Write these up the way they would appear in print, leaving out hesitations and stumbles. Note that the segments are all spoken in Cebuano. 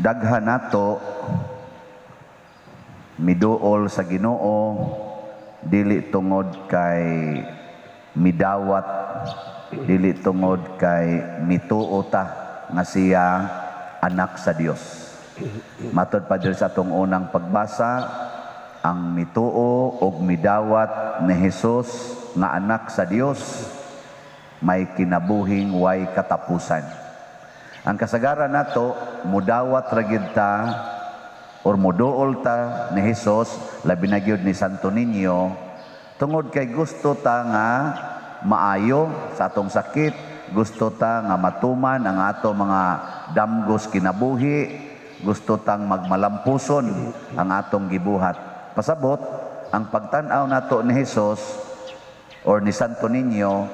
Daghan nato miduol sa Ginoo dili tungod kay midawat, dili tungod kay mituo ta nga siya anak sa Dios. Matod pa diri sa atong unang pagbasa, ang mituo og midawat ni Hesus nga anak sa Dios may kinabuhing way katapusan. Ang kasagaran nato, mudawat ra gyud ta or muduol ta ni Hesus, labi na gyud ni Santo Niño, tungod kay gusto ta nga maayo sa atong sakit, gusto ta nga matuman ang ato mga damgos kinabuhi, gusto tang magmalampuson ang atong gibuhat. Pasabot, ang pagtan-aw nato ni Hesus or ni Santo Niño,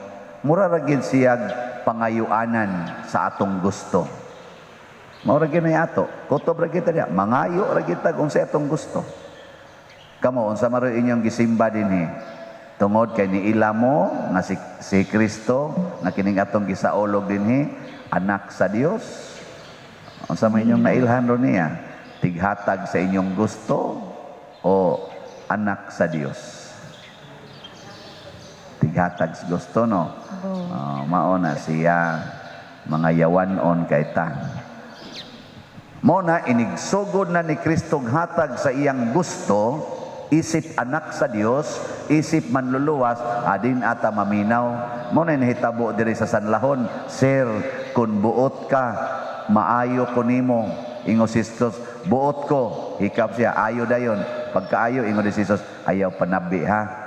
mura ra gyud siyag pangayuanan sa atong gusto. Mao ra gyud ato. Kutob ra kita diya. Mangayo ra kita kung sa atong gusto. Kamo, unsa man inyong gisimba dinhi? Tungod kay niila mo nga si Kristo nga kining atong gisaolog dinhi, anak sa Dios. Unsa man inyong nailhan ron niya? Tighatag sa inyong gusto o anak sa Dios? Tighatag sa gusto, no? Oh, mao na siya, mga yawanon kay ta. Mo na inigsugod na ni Kristo hatag sa iyang gusto, isip anak sa Dios, isip manluluwas, adin ata maminaw. Mo na nahitabo diri sa Sanlahon, "Sir, kung buot ka, maayo ko nimo." Ingon si Jesus, "Buot ko." Hikap siya, "Ayo dayon." Pagkaayo, ingon si Jesus, "Ayaw panabi ha.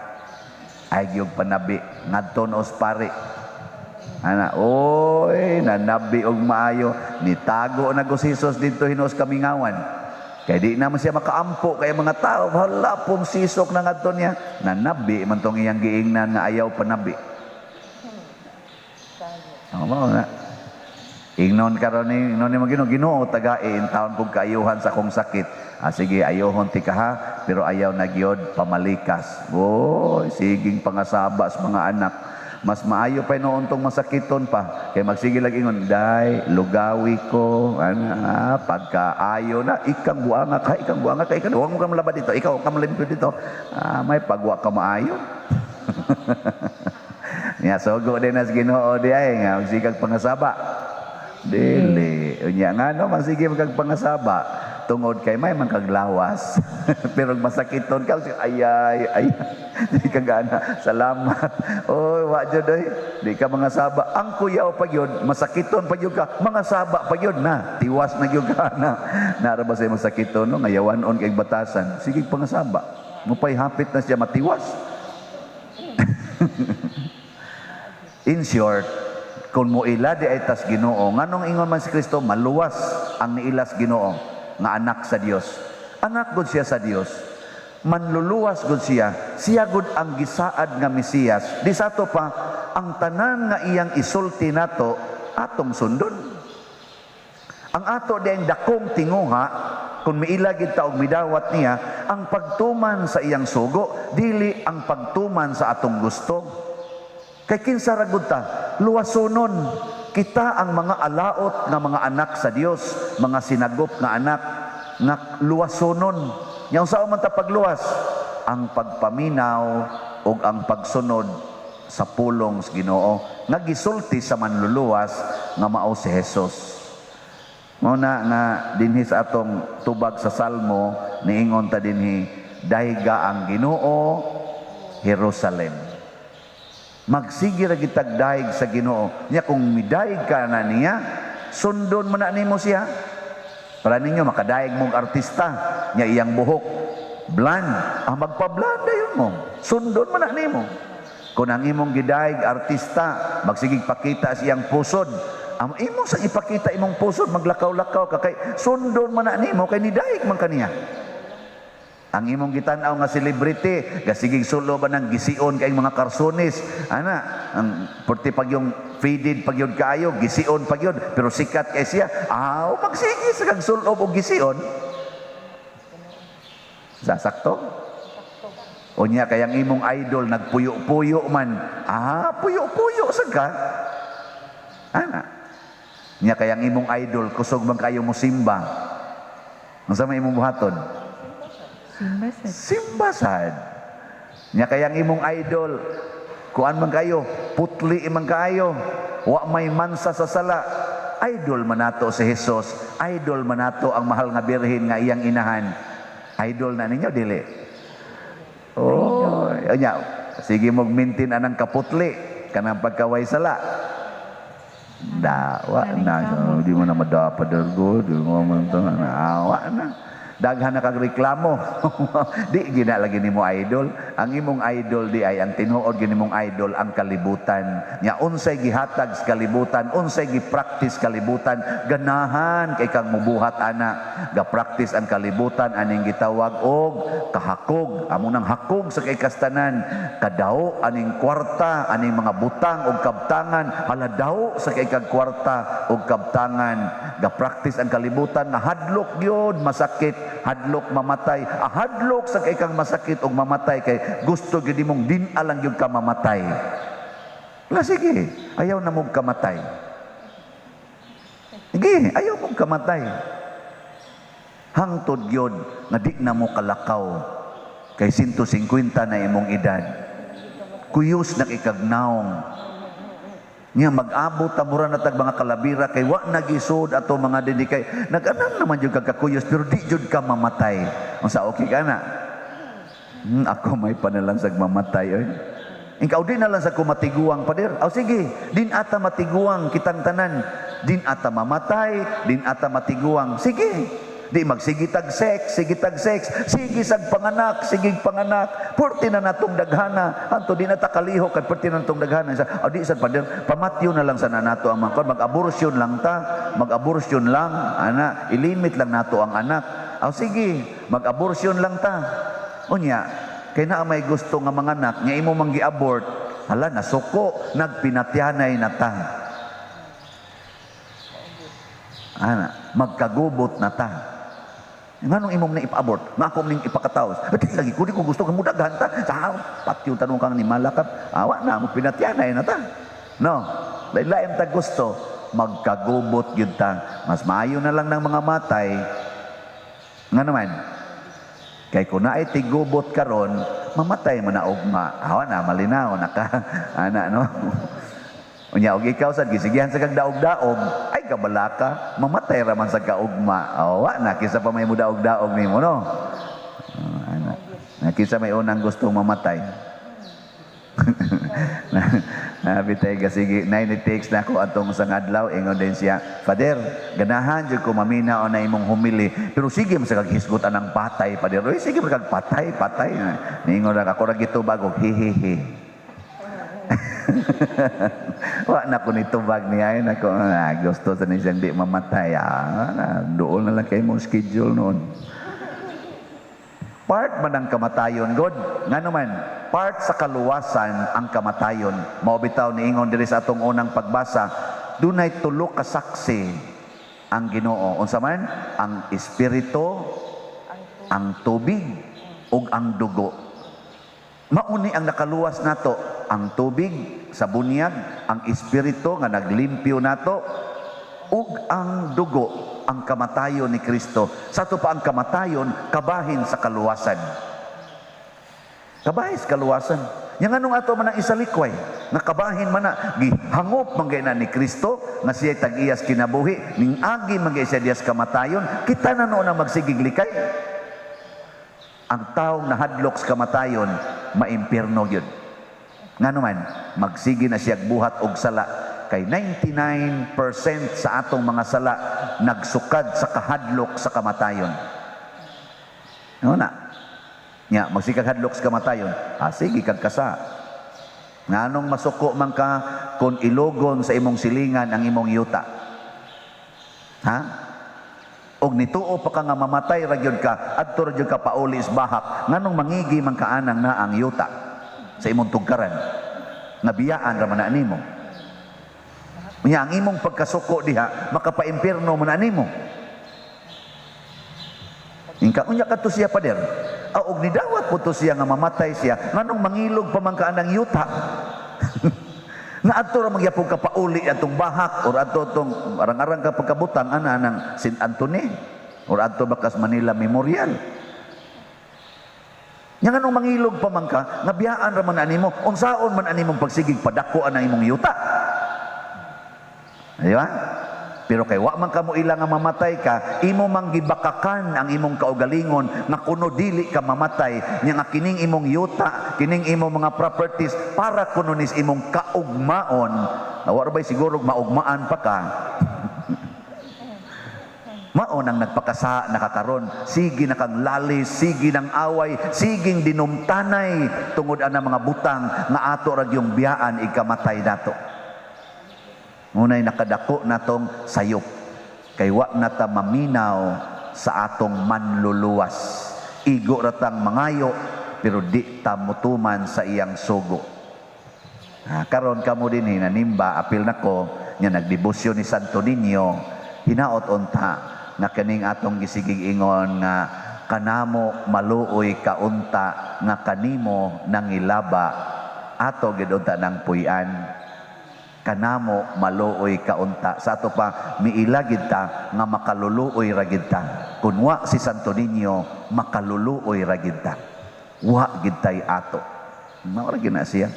Ay gyud panabi ngadto nos pari." Ana, oy, nanabi og maayo, nitago na ko si Jesus dito hinos kamingawan. Kay di naman siya makaampo kay mga tao, hala pong sisok na ngadto niya. Nanabi man tong iyang giingnan nga ayaw panabi. Oh, mao na. Ingnon karon ni ingnon ni Ginoo, "Ginoo, tagai in taon kog kaayuhan sa akong sakit." "Ah, sige, ayohon ti ka ha, pero ayaw na gyud pamalikas." Oy, siging pangasaba sa mga anak. Mas maayo pa noon tong masakiton pa kay magsige lang ingon, "Day, lugawi ko." Ana, pagkaayo na, "Ikang buanga ka, ikang buanga ka, ikang huwag mo ka malaba dito, ikaw ka malimpyo dito." Ah, may pagwa ka maayo. Nya sugo din nas Ginoo di ay nga magsigag pangasaba. Dili. Unya nga no magsige magkag pangasaba tungod kay may man kaglawas. Pero masakiton ka, "Ayay, ay." Di ka gana. "Salamat." Oy, wa jud oy. Di ka mga saba. Ang kuyaw pa gyud, masakiton pa gyud ka, mga saba pa gyud na. Tiwas na gyud ka na. Nara ba say masakiton no nga yawan-on kay batasan. Sige pangasaba. Mupay hapit na siya matiwas. In short, kung moila di ay tas Ginoo, nganong ingon man si Kristo, maluwas ang niilas Ginoo nga anak sa Dios. Anak gud siya sa Dios. Manluluwas gud siya. Siya gud ang gisaad nga Mesiyas. Di sa ato pa, ang tanan nga iyang isulti nato atong sundon. Ang ato di ang dakong tinguha kung miila gid ta og midawat niya, ang pagtuman sa iyang sugo, dili ang pagtuman sa atong gusto. Kay kinsa ra gud ta, luwasonon kita ang mga alaot nga mga anak sa Dios, mga sinagop nga anak nga luwasonon. Nya unsa man ta pagluwas? Ang pagpaminaw ug ang pagsunod sa pulong sa Ginoo nga gisulti sa manluluwas nga mao si Jesus. Mao na nga dinhi sa atong tubag sa Salmo, niingon ta dinhi, "Dayga ang Ginoo, Jerusalem." Magsige ra gitag dayeg sa Ginoo. Nya kung midayeg ka na niya, sundon man na nimo siya. Para ninyo makadayeg mong artista, nya iyang buhok blonde, ah, magpa-blonde dayon mo. Sundon man na nimo. Kung ang imong gidayeg artista, magsigig pakita sa iyang pusod, ang imo sang ipakita imong pusod, maglakaw-lakaw ka kay sundon man na nimo kay nidayeg man kaniya. Ang imong gitan-aw nga celebrity, gasigig sulo ba ng gision kay mga karsones, ana, ang porti pag yung faded pag yun kaayo, gision pag yun, pero sikat kay siya, aw, magsige sa kag sulob og gision. Sasakto? Unya kay ang imong idol nagpuyo-puyo man, ah, puyo-puyo sad ka. Ana. Nya kay ang imong idol kusog man kayo mo simba. Unsa may imong buhaton? Simba sad. Simba sad. Nya kayang imong idol, kuan man kayo, putli man kaayo, wa may mansa sa sala. Idol man nato si Jesus, idol man nato ang mahal nga birhen nga iyang inahan. Idol na ninyo dili? Oh, nya sige mog maintain anang kaputli kanang pagkaway sala. Da, wa na, di mo na madapa go, di mo man to, awa na. Daghan na kag reklamo. Di gina lagi nimo idol. Ang imong idol di ay ang tinuod gini mong idol ang kalibutan. Nya unsay gihatag sa kalibutan, unsay gi-practice kalibutan, ganahan kay kang mubuhat ana. Ga-practice ang kalibutan aning gitawag og kahakog. Amo nang hakog sa kaikastanan, kadao aning kwarta, aning mga butang og kabtangan, hala daw sa kay kag kwarta og kabtangan. Ga-practice ang kalibutan nga hadlok gyud masakit, hadlok mamatay. Ah, hadlok sa kay kang masakit og mamatay kay gusto gyud nimong din-a lang gyud ka mamatay. La sige, ayaw na mong kamatay. Sige, ayaw mong kamatay. Hangtod gyud nga di na mo kalakaw kay 150 na imong edad. Kuyos na ikagnawong. Nya mag-abot ta mura na tag mga kalabira kay wa nagisod ato mga dindi kay nag-anam naman jud kag kakuyos pero di jud ka mamatay. Unsa, okay ka na? Ako may panalansag mamatay oy. Ikaw di na lang sa kumatiguang, pader. Aw sige, din ata matiguang kitang tanan. Din ata mamatay, din ata matiguang. Sige. Di magsige tag sex, sige tag sex, sige sag panganak, sige panganak. Purti na natong daghana. Anto di na ta kalihok kay purti na natong daghana. Sa aw di sad, pader, pamatyo na lang sana nato ang mga mag-abortion lang ta, mag-abortion lang, ana, ilimit lang nato ang anak. Aw sige, mag-abortion lang ta. Unya, kay naa may gusto nga mga anak nga imo mang gi-abort, hala nasuko, nagpinatyanay na ta. Ana, magkagubot na ta. Nganong imong na ipa-abort? Nga ako ning ipakataos. Di lagi ko, di ko gusto kang mudaghan ta. Sa patyo tanong kang ni malakap. Awa na, mo pinatyanay na ta. No, lain-lain ta gusto, magkagubot gyud ta. Mas maayo na lang ng mga matay. Nga naman, kay kung naay tigubot karon, mamatay man na ugma. Awa na, malinaw na ka. Ana, no? Unya, og ikaw sad gisigihan sa kag daog-daog, ay kabalaka, mamatay ra man sa kaugma. Awa na, kisa pa may mo daog-daog nimo, no? Ana. Na kisa may unang gustong mamatay. Na bitay ka sige, 96 na ako atong sa adlaw, ingon din siya, "Father, ganahan jud ko mamina na imong humili, pero sige man sa kag hisgot anang patay, Father." Uy, sige man kag patay, patay. Ningon ra ako ra gitubag og hihihi. Wa na ko nitubag niya ay nako, ah, gusto sa ni siyang di mamatay. Ah, na, doon na lang kay mong schedule noon. Part man ang kamatayon, God. Ngano man, part sa kaluwasan ang kamatayon. Mao bitaw niingon diri sa atong unang pagbasa, dunay tulo ka saksi ang Ginoo. Unsa man? Ang espiritu, ang tubig, ug ang dugo. Mauni ang nakaluwas nato, ang tubig sa bunyag, ang espiritu nga naglimpyo nato, ug ang dugo, ang kamatayon ni Kristo. Sa ato pa ang kamatayon, kabahin sa kaluwasan. Kabahin sa kaluwasan. Yang anong ato man ang isalikway, nga kabahin man na, gihangop man gay na ni Kristo, nga siya tag-iyas kinabuhi, ning agi man gay siya diyas kamatayon, kita na noon ang magsigig likay. Ang taong nahadlok sa kamatayon, maimpirno gyud. Ngano man, magsige na siya buhat og sala. Kay 99% sa atong mga sala nagsukad sa kahadlok sa kamatayon. No na. Nya, magsikag hadlok sa kamatayon. Ah, sige kag kasa. Nganong masuko man ka kung ilogon sa imong silingan ang imong yuta? Ha? Og nituo pa ka nga mamatay ra gyud ka, adto ra gyud ka pauli sa bahak. Nganong mangigi man kaanang na ang yuta sa imong tugkaran? Nga biyaan ra man na nimo. Unya ang imong pagkasuko diha makapaimpierno man na nimo. Ingka unya kadto siya, pader. Ah, og nidawat po to siya nga mamatay siya, nganong mangilog pa man ka anang yuta? Nga adto ra magyapon ka pauli atong bahak or adto tong arang-arang ka pagkabutang ana anang St. Anthony. Or adto ba kas Manila Memorial. Nya nganong mangilog pa man ka, nga biyaan ra man animo, unsaon man animong pagsigig padako ang imong yuta? Di ba? Pero kay wa man kamo ila nga mamatay ka, imo mang gibakakan ang imong kaugalingon nga kuno dili ka mamatay, nya nga kining imong yuta, kining imong mga properties para kuno nis imong kaugmaon. Wa ra bay siguro maugmaan pa ka? Mao nang nagpakasa nakakaron, sige na kang lalis, sige ng away, siging dinumtanay tungod ana mga butang nga ato ra gyung biyaan ikamatay nato. Ngunay nakadako natong sayop kay wa na ta maminaw sa atong manluluwas. Igo ra tang mangayo pero di ta mutuman sa iyang sugo. Ha, karon kamo dinhi nanimba, apil nako nya nagdebosyon ni Santo Niño, hinaot unta nga kaning atong gisigig ingon nga kanamo maluoy kaunta nga kanimo nangilaba, ato gid unta nang puy-an. Kanamo maluoy kaunta, sa ato pa miila gid ta nga makaluluoy ra gid ta. Kun wa si Santo Niño, makaluluoy ra gid ta, wa gid tay ato. Mao ra gid na siya.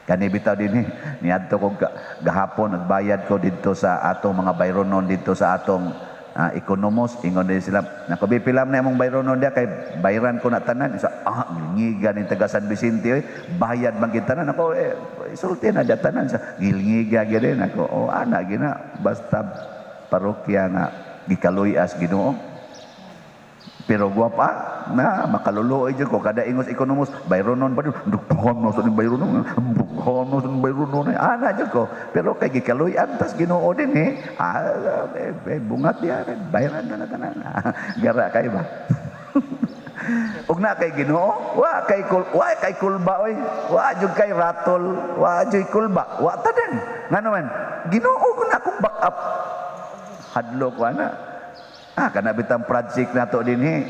Kani bitaw dinhi niadto ko gahapon, nagbayad ko didto sa atong mga bayronon didto sa atong ekonomos. Ingon din sila, nako bipilam na imong bayronon dia kay bayran ko na tanan. Sa gilngiga ni taga San Vicente oy, bayad man gid tanan. Ako eh, isulti na dia tanan. Sa gilngiga gyud din ako, oh ana gina basta parokya nga gikaluy-as Ginoo. Pero gwapa na makaluluoy jud ko kada ingos ekonomos bayronon pa dughan no sa bayronon, dughan no sa bayronon, ana jud ko. Pero kay gikaluy-an tas Ginoo din eh, bungat diya bayran na tanan. Gara kay ba ug na kay Ginoo, wa kay kulba oy, wa jud kay ratol, wa jud kulba, wa tanan. Ngano man Ginoo ko na akong back up, hadlok wa na. Kana bitang project nato dinhi.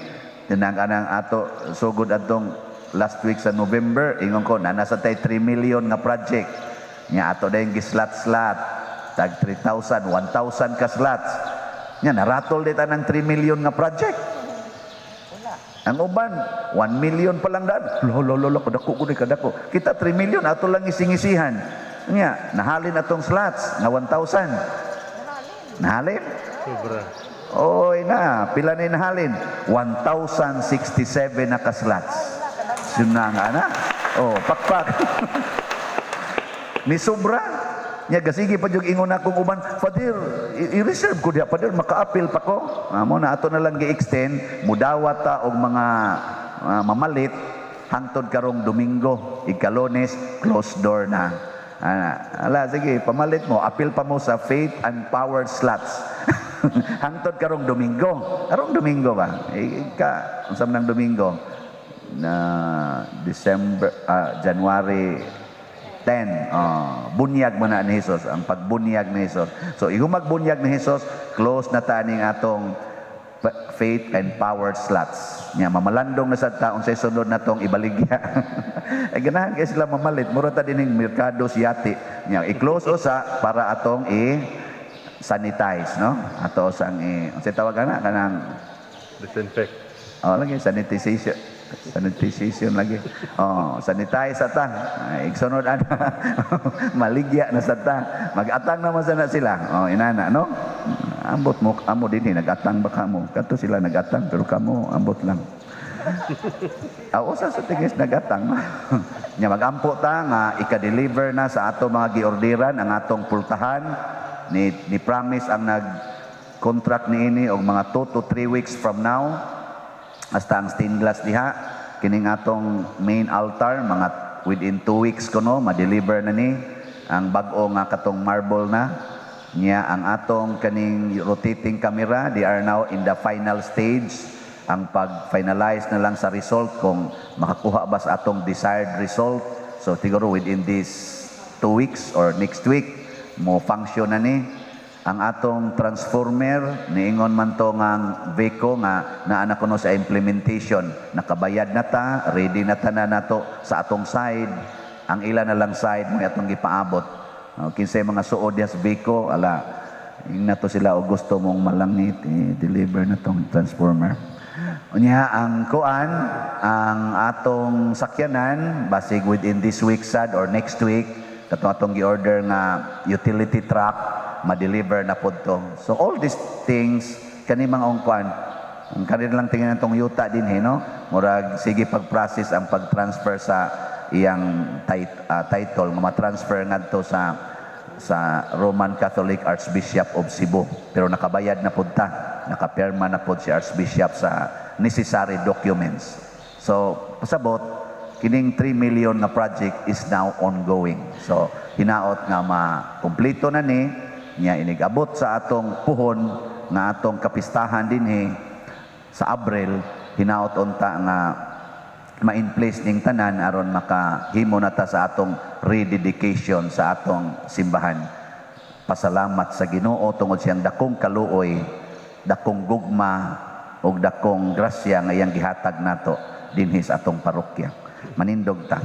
Tinang anang ato sugod atong last week sa November, ingon ko na nasa tay 3 million nga project. Nya ato dayon gislat-slat tag 3,000, 1,000 ka slots. Nya naratol di tanang 3 million nga project. Ang uban 1 million pa lang daan. Lo lo lo lo kadako ko ni kadako. Kita 3 million ato lang isingisihan. Nya nahalin atong slots nga 1,000. Nahalin? Sobra. Oy na, pila ni nahalin? 1,067 na ka-slots. Suna nga na. Oh, pakpak. Ni sobra. Nya gasigi pa jud ingon akong uban, Father, i-reserve ko diha, Father, maka-appeal pa ko. Amo na ato na lang gi-extend, mudawat ta og mga mamalit hangtod karong Domingo, ika-Lunes, close door na. Ala sige, pamalit mo, appeal pa mo sa faith and power slots. Hangtod karong Domingo. Karong Domingo ba? Ika, unsa man ang Domingo? Na December, January 10. Bunyag man na ni Jesus, ang pagbunyag ni Jesus. So ihumag bunyag ni Jesus, close na ta ning atong faith and power slots. Nya mamalandong na sad ta unsay sunod natong ibaligya. Ay ganahan kay sila mamalit, mura ta dining merkado siyati. Nya i-close usa para atong i-sanitize, no? Ato sang i unsay tawag ana kanang disinfect. Oh, lagi sanitization. Sanitization lagi. Oh, sanitize ata. Ay, igsunod ana. Maligya na sa ta. Mag-atang naman sana sila. Oh, inana, no? Ambot mo, amo dinhi nagatang ba kamo? Kadto sila nagatang pero kamo ambot lang. Usa sa tingis nagatang. Nya magampo ta nga ika-deliver na sa ato mga giorderan ang atong pultahan. Ni promise ang nag-contract niini og mga 2 to 3 weeks from now. Hasta ang stained glass diha kining atong main altar, mga within 2 weeks kuno ma-deliver na ni ang bag-o nga katong marble na. Nya ang atong kaning rotating camera, they are now in the final stage, ang pag-finalize na lang sa result kung makakuha ba sa atong desired result. So siguro within this 2 weeks or next week mo function na ni ang atong transformer. Niingon man to ngang VECO nga naa na kuno sa implementation, nakabayad na ta, ready na ta na nato sa atong side. Ang ila na lang side mo atong gipaabot. Kinsay mga suod diha sa VECO, ala Ingna to sila og gusto mong malangit, i-deliver na tong transformer. Unya ang kuan, ang atong sakyanan basig within this week sad or next week, katong atong gi-order nga utility truck, ma-deliver na pod to. So all these things kani mga kuan, ang kanila lang tingnan tong yuta dinhi, no, murag sige pag-process ang pag-transfer sa iyang title nga ma-transfer ngadto sa Roman Catholic Archbishop of Cebu. Pero nakabayad na pud ta, nakapirma na pud si Archbishop sa necessary documents. So, pasabot, kining 3 million nga project is now ongoing. So, hinaot nga makumpleto na ni, niya inigabot sa atong puhon nga atong kapistahan dinhi sa Abril, hinaot unta nga ma-in place ning tanan aron makahimo na ta sa atong rededication sa atong simbahan. Pasalamat sa Ginoo tungod siyang dakong kaluoy, dakong gugma ug dakong grasya nga iyang gihatag nato dinhi sa atong parokya. Manindog ta.